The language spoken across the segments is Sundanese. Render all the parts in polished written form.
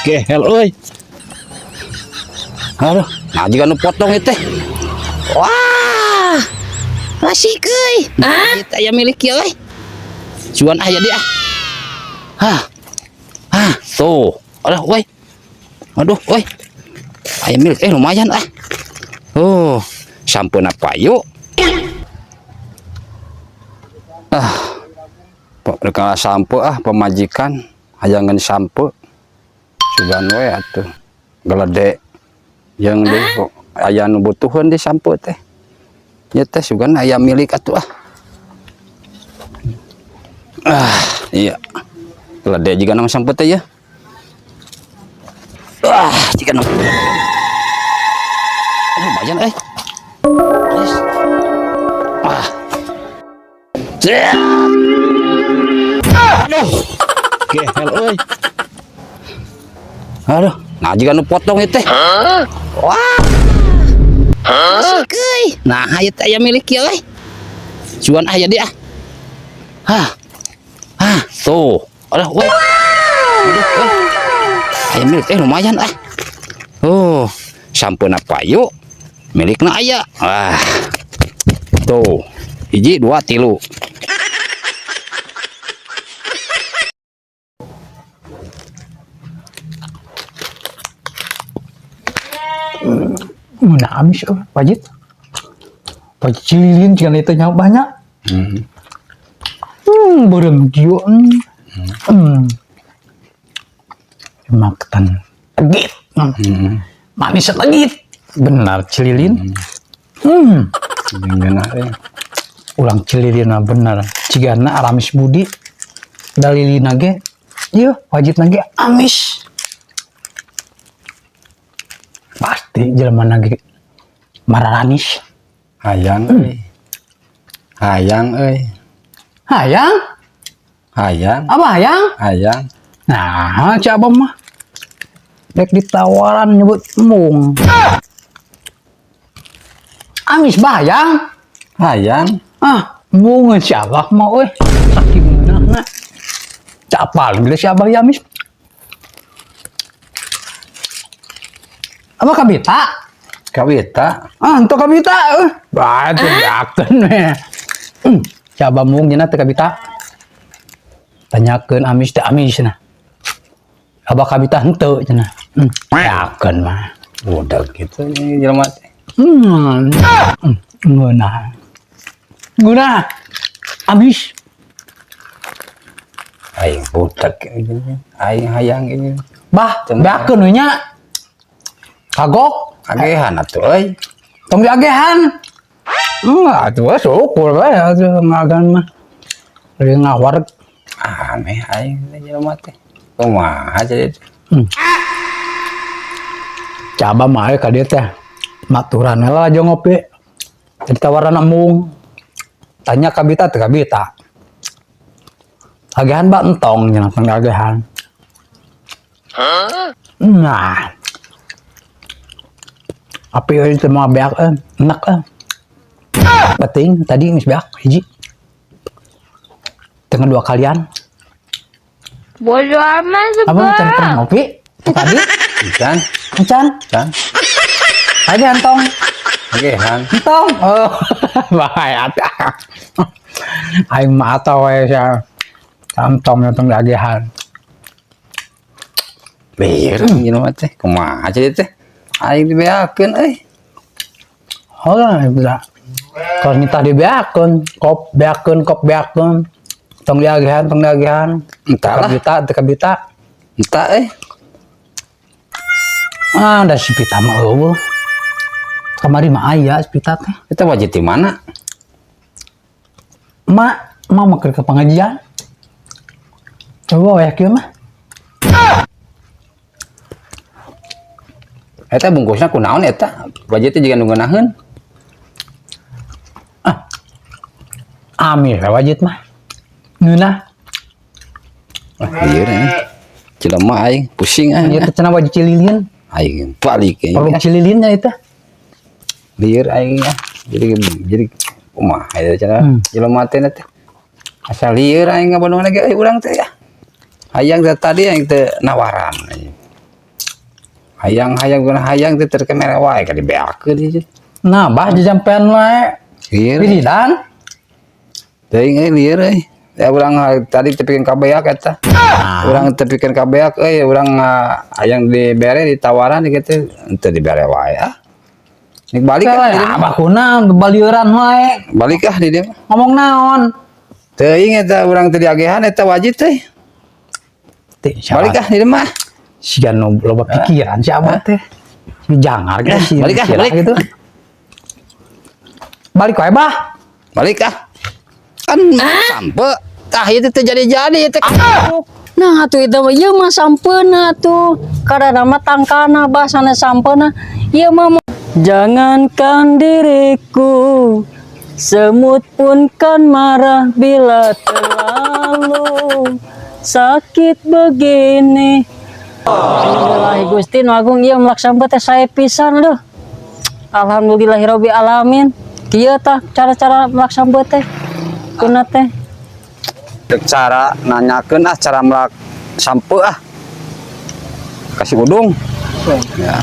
Gehel euy. Aduh, nah jiga nu potong ieu teh. Wah. Asik euy. Nah, ieu teh aya milik ieu euy. Cuan ah jadi ah. Hah. Hah, tuh. Aduh, euy. Aduh, euy. Aya milik lumayan ah. Oh, sampeuna payu. Ah. Rek sampe ah pamajikan hayangan sampe. Sugan we atuh. Gelede jeung deui kok aya nu butuheun di sampe teh. Ieu teh sugan aya milik atuh ah. Ah, iya. Gelede jiga nama sampe teh ya. Ah, jiga nama. Lumayan eh. Yes. Ah. Aduh. Gehel euy. Aduh, nah jiga nu potong ieu teh. Wah. Asik euy. Nah, ieu teh aya milik ieu euy. Cuan ah jadi ah. Hah. Hah, tuh. Aduh, euy. Aduh, euy. Aya milik lumayan ah. Oh, sampeuna payu milikna aya. Ah. Tuh. 1 2 3. Nah, amis wajit. Wajit cililin jika itu nyawa banyak. Berem kieu. Makan legit. Manis legit. Benar cililin. Benar ya. Ulang cililin mah benar. Cigana aramis budi. Dalilina ge ieu wajit ge amis. Pasti jelema ge mararanis. Hayang euy. Hayang euy. Hayang? Hayang. Apa hayang? Hayang. Nah, cak abah mah. Rek ditawaran nyebut embung. Amis bah hayang. Hayang. Ah, embung si abah mah euy. Saking meunahna. Cak apal bila si abah ya amis. Apa kabita? Kabita. Ah, untuk kabita. Bah, itu yakin we. Si abah mung nya teu kabita. Tanyakeun amis teh amis cenah. Abah kabita henteu cenah. Yakin mah. Budak gitu nih jelema teh. Ngeunah. Ngeunah. Amis. Aing budak ini. Aing hayang ini. Bah, beakeun we nya. Kagok. Agehan atuh euy. Tong diagehan. Enggak, atuh syukur we atuh ngagan mah. Lagi ngawareg. Aneh aing teh jelema teh. Kumaha jadi teh? Coba mah ka dieu teh. Maturan lah aja ngopi. Jadi tawaran embung. Tanya kabita teh kabita. Agehan ba entong cenah tong agehan. Nah. Api euy teu mah beak enak Penting tadi geus beak hiji. Tengah dua kalian. Bodoh amat Abang sebab. can pernah ngopi? Tadi? Can. Can? Can. Aja entong. Agehan. Entong. Oh, bahaya. Aing mah atau we sia. Entong entong agehan. Lieur jelema teh. Kumaha jadi teh? Aing dibeakeun euy. Oh, bisa. Kalau minta dibeakeun, kop beakeun, kop beakeun. Tong diagehan, tong diagehan. Entah lah. Kabita, teu kabita. Entah euy. Ah, da si Pita mah eueuh. Kamari mah aya si Pita teh. Eta wajib di mana? Mak, mak mah keur ke pengajian. Coba we kieu mah. Eta bungkusna kunaon eta? Wajib teh jiga nu ngeunaheun. Ah. Amir wajib mah. Ngeunah. Ah, lieur euy. Jelema aing pusing ah. Ieu teh cenah wajib cililin. Aing balik aing. Perlu cililinnya itu. Lieur aing ah. Jadi kumaha eta cenah? Jelema teh teh. Asal lieur aing ngabandungan ge urang teh ya. Hayang teh tadi yang teu nawaran. Hayang hayang guna hayang teh teu kamera wae ka dibeakeun ieu. Nah, bah jajampean wae. Lieur. Wiridan. Teuing euy, lieur euy. Ya urang tadi tepikeun ka beak eta. Urang tepikeun ka beak euy, urang hayang dibere ditawaran gitu henteu dibere wae ah. Nik balik ah di dieu mah. Abah kunaon balieuran wae. Balik ah di dieu mah. Ngomong naon? Teuing eta urang teu diagehan eta wajib teh. Teh, Balik ah di dieu mah. Siga nu loba pikiran si Abah teh. Si jangar gitu si Balik ah, si balik. Gitu. Balik wae, Bah. Balik ah. Kan sampe tah ieu teh jadi-jadi teh. Nah, atuh itu mah ieu mah sampeuna atuh. Karena mah tangkana bah sana sampeuna. Ieu mah jangankan diriku, semut pun kan marah bila terlalu sakit begini. Alhamdulillah Gusti nu agung, ieu melak sampeu teh sae pisan leuh. Alhamdulillahirabbil alamin. Kieu tah cara-cara melak sampeu teh. Kuna teh. Dek cara nanyakeun ah cara melak sampeu ah. Kasih udung. Ya.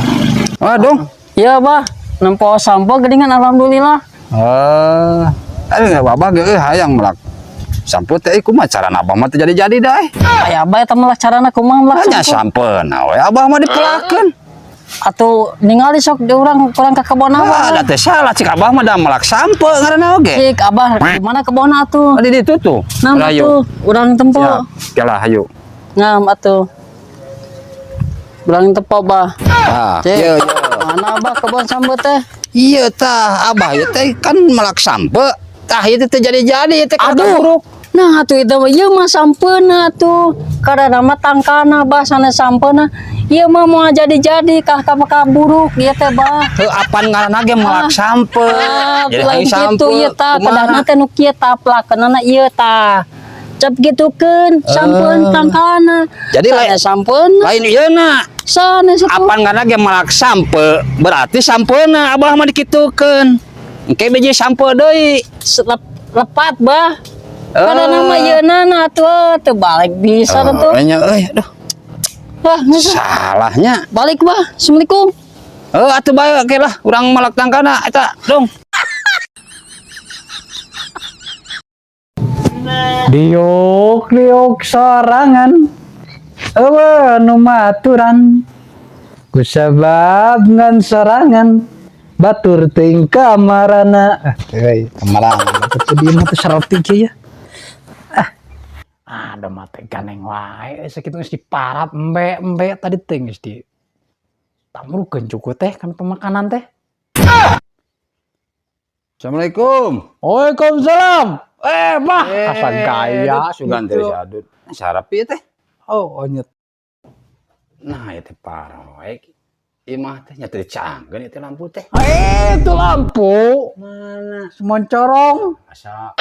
Ah, dong. Ya bah, nempo sampeu geuningan, alhamdulillah. Eh, aduh abah ge euy hayang melak sampeu teh, kumaha carana abah mah teu jadi-jadi dah eh. Aya abah eta melak carana kumaha melak Hanya sampeu? sampeuna we abah mah dipelakeun. Atuh ningali sok di urang kurang ka kebon Ah, abah. da teh salah cik abah mah da melak sampeu ngaranna oge. Cik abah di mana kebon atuh? Oh, di ditu tuh. Nam Rayu. atuh urang tempo. Siap. Yalah hayu. Ngam atuh. Urang tempo bah. Ah, Cik. ieu ieu. Mana abah kebon sampeu teh? Iya tah abah ieu teh kan melak sampeu. Tah ieu teh jadi-jadi teh. Aduh. Nah, atuh itu mah ieu mah sampeuna atuh. Karena mah tangkana bah sana sampeuna. Ieu mah moal jadi-jadi kah ka buruk ieu teh bah. Heuh, apan ngaranna ge melak sampeu. Ah, Jadi lain hayang kitu sampeu. ieu tah, Kumaha? kedahna teh nu kieu tah, pelakeunana ieu tah. Cap gitukeun sampeun tangkana. Jadi sana sampeun lain ieu na. sana situ. Apan ngaranna ge melak sampeu, berarti sampeuna abah mah dikitukeun. Engke biji sampeu deui. Lepat bah. Karena nama ieu na atuh teu balik bisa tuh. Oh, nya euy, aduh. Wah, geus ah. Salahnya. Balik bah. Assalamualaikum. Eh, atuh bae oke lah, urang melak tangkana eta, dong. Diuk diuk sorangan euweuh nu maturan ku sabab ngan sorangan batur teuing kamarana. Ah, euy, kamarana teh dieu mah teh saroti kieu ya. Ah, ada mah teh ganeng wae sakitu geus diparap embe-embe tadi teh geus di tamrukeun cukup teh kan pemakanan teh. Assalamualaikum. Waalaikumsalam. Eh, bah, asa gaya sugan teh gitu. Si Adut. Sarap ieu teh. Oh, nyet. Nah, ieu teh parah wae. Imah teh nya teu dicangkeun ieu teh lampu teh. Eh, itu lampu. Mana? Semoncorong. Asa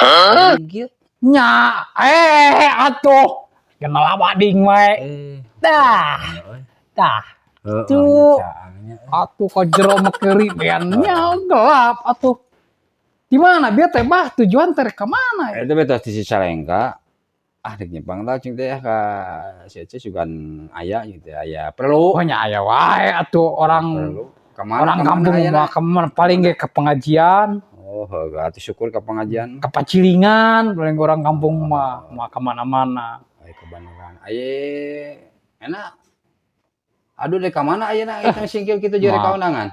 kieu. Nya, eh, atuh. Kenal apa ding wae. Eh, Dah, dah. heeh, Tuh. nya caangnya. Atuh ka jero mekeri nya gelap atuh. Di mana bieu teh bah tujuan teh ka mana ya? Itu betul di Cicalengka. Ah, dek nyepang lah cing teh ka si Ece sugan aya gitu aya perlu. Oh nya aya wae atuh orang Perlu. Kemana, orang kemana kampung ayana? mah kemana paling ge ke pengajian, Oh, heuh, atuh syukur ke pengajian. ke pacilingan, paling orang kampung mah mah kemana-mana. Ayo ke Bandungan. Aye enak. Aduh dek ka mana ayeuna eta singkil kitu jere Mah. kaundangan.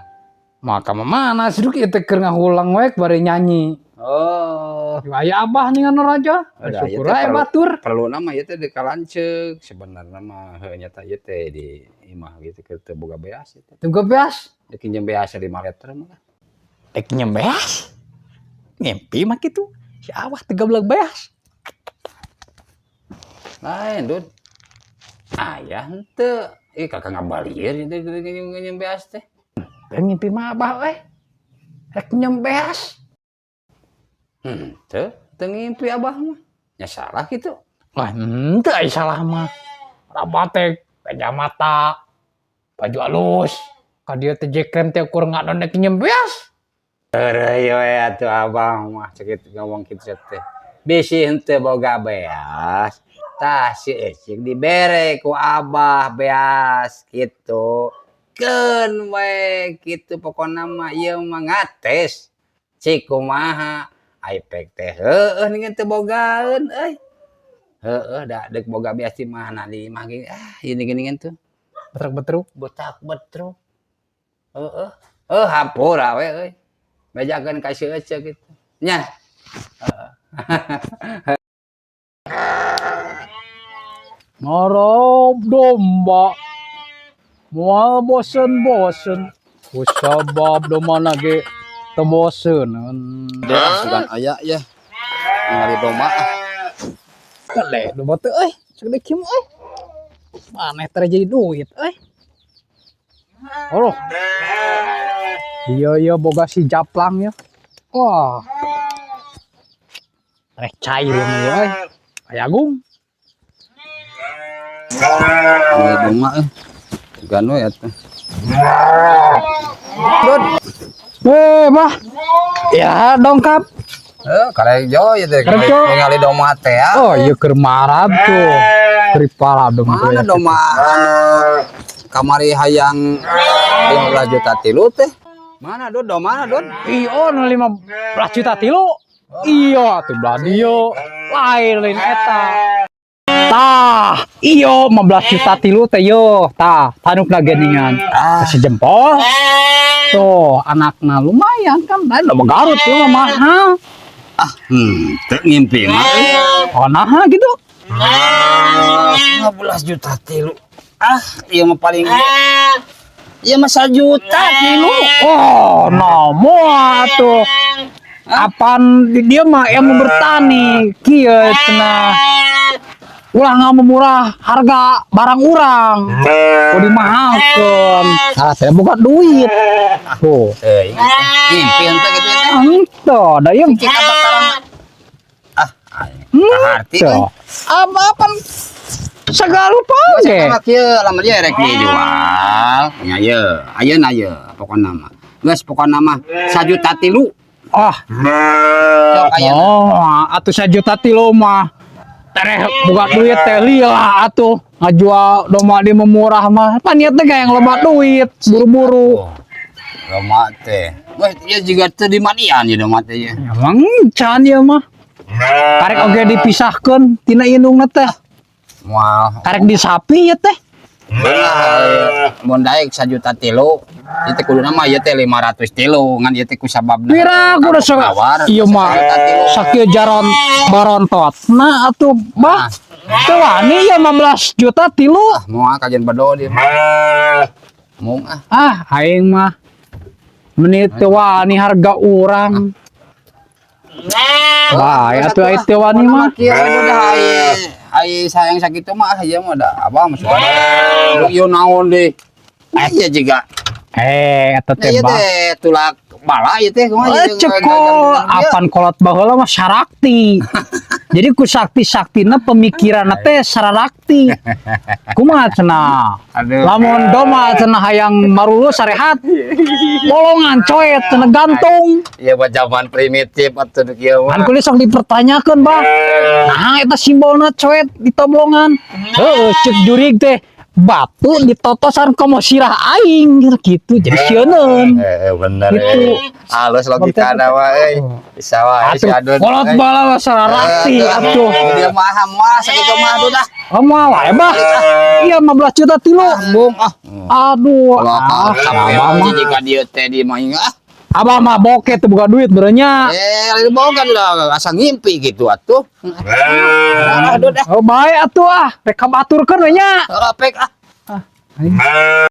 Mah ka mana sih ieu teh keur ngahulang wae bari nyanyi. Oh, Aya abah nih anu raja. Ada, Syukur ieu teh ae batur. Perlu nama ieu teh di kalanceuk sebenarnya mah heuh nyata ieu teh di imah gitu ke teu boga beas ieu teh. Teu beas. Dek pinjem beas 5 liter mah. Dek nyeum beas. Ngimpi mah kitu. Si awah teu gablek beas. Lain, Dud. Aya henteu. Ih, kakak ngabalir ieu teh nyeum beas teh. Teu ngimpi mah abah we. Rek nyeum beas. Henteu, teu ngimpi abah mah. Nya salah kitu. Wah, henteu ai salah mah. Abah teh kacamata, baju alus. Ka dieu teh jekrem teh ukur ngadon dek nyeum beas. Heureuy we atuh abah mah cekit ngomong kitu teh. Bisi henteu boga beas. Tah si Ecik dibere ku Abah beas gitu. Keun we kitu, pokona mah ieu mah ngates. Cik kumaha? Ai pek teh heueuh ningen teu bogaeun euy. Heueuh, da deuk boga beas di mana di imah ge ah ieu geuningan tuh. Betruk-betruk. Botak betruk. Heeh. Heuh, hampura we euy. Bejakeun ka si Ece gitu. Nya. Heeh. Ngarap domba moal bosen-bosen kusabab domba ge teu boseun. Deh, sugan aya ya. Ningali domba ah. Keleh domba teh euy, segede kieu mah euy. Maneh teh jadi duit euy. Oh. Iya iya, boga si Japlang ya. Wah. Rek cair mah ya euy. Aya Agung. Ningali domba euy. Sugan we atuh. Dud. Eh, bah. Ya, dongkap. Eh, karek jo ieu teh. Karek jo. Ningali domba teh ya. Oh, iya keur marab tuh. Keur parab dong. Mana domba anu kamari hayang 15 juta tilu teh? Mana, Dud? Domba mana, Dud? Iya, nu 15 juta tilu. Iya, tuh belah dieu. Lain lain eta. Tah, iyo 15 juta tilu teh yo. Tah, tanukna geningan. Kasih jempol. Tuh, anakna lumayan kan. Lain domba Garut tuh mah mahal. Teu ngimpi mah euy. Oh, nah gitu. Ah, 15 juta tilu. Ah, ieu mah paling ieu mah 1 juta tilu. Oh, no, moal tuh. Apan di dia mah yang bertani kieu cenah. Ulah ngamumurah harga barang urang. Oh, dimahalkeun. Ah, saya buka duit. Tuh. Eh, ngimpi henteu kitu teh. Ento, da ieu Kita bakalan ah, kaharti euy. Tuh. Apa-apa segala rupa oge. Sama kieu lamun ieu rek dijual. Nya ieu, ayeuna ieu pokona mah. Geus, pokona mah 1 juta tilu. Ah, Sok ayeuna. oh, atuh 1 juta tilu mah. Tereh buka duit teh lah atuh. Ngajual domba di murah mah. Pan niatnya kayak yang loba duit, buru-buru. Oh, domba teh. Wah, ieu juga teu dimandian ieu domba teh ieu. Emang can ieu mah. Karek oge dipisahkeun tina indungna teh. Moal. Karek disapi ya teh. Beunah mun daek 1 juta tilu. Ieu teh kuduna mah ieu teh 500 tilu, ngan ieu teh ku sababna. Pira kudu sok Nawar, ieu mah 1 juta tilu. Sakieu jaron barontot. Nah atuh bah. Teu wani ya 15 juta tilu. Ah, moal kajian bedo dia. Mung ah. Ah, aing mah menit teu wani harga urang. Bae atuh aing teu wani mah. Kieu udah ai ai sayang sakitu mah ah ieu mah da abah mah suka. Ieu naon deui? Iya juga. Eh, eta teh Ieu bah. Teh tulak bala ieu teh kumaha Eh, ieu cekol apan kolot baheula mah sarakti. Jadi ku sakti-saktina pemikiranna teh sararakti. Kumaha cenah? Aduh. Lamun domba cenah hayang marulu sarehat. Bolongan coet cenah gantung. Iya buat zaman primitif atuh nu kieu Kan mah. kulis sok dipertanyakeun, Bah. Nah, eta simbolna coet di toblongan. Heueuh, cek jurig teh batu ditotosan komo sirah aing gitu, jadi sieuneun. Eh, bener Gitu. eh. Halus logika mah euy. Bisa wae si Atuh, Adun. kolot bala mah sararakti atuh. Dia mah moal sakitu mah aduh dah. Oh, moal wae, Bah. Iya 15 juta tilu. Bung ah. Aduh, Kalau ah, sampai abah mah. jika dia teh di mah ah. Abah mah boket tuh buka duit berenya. Eh, lain boga udah asa ngimpi gitu atuh. Ah, aduh dah. Oh, bae atuh ah, rek kabaturkeun we nya. Pek ah.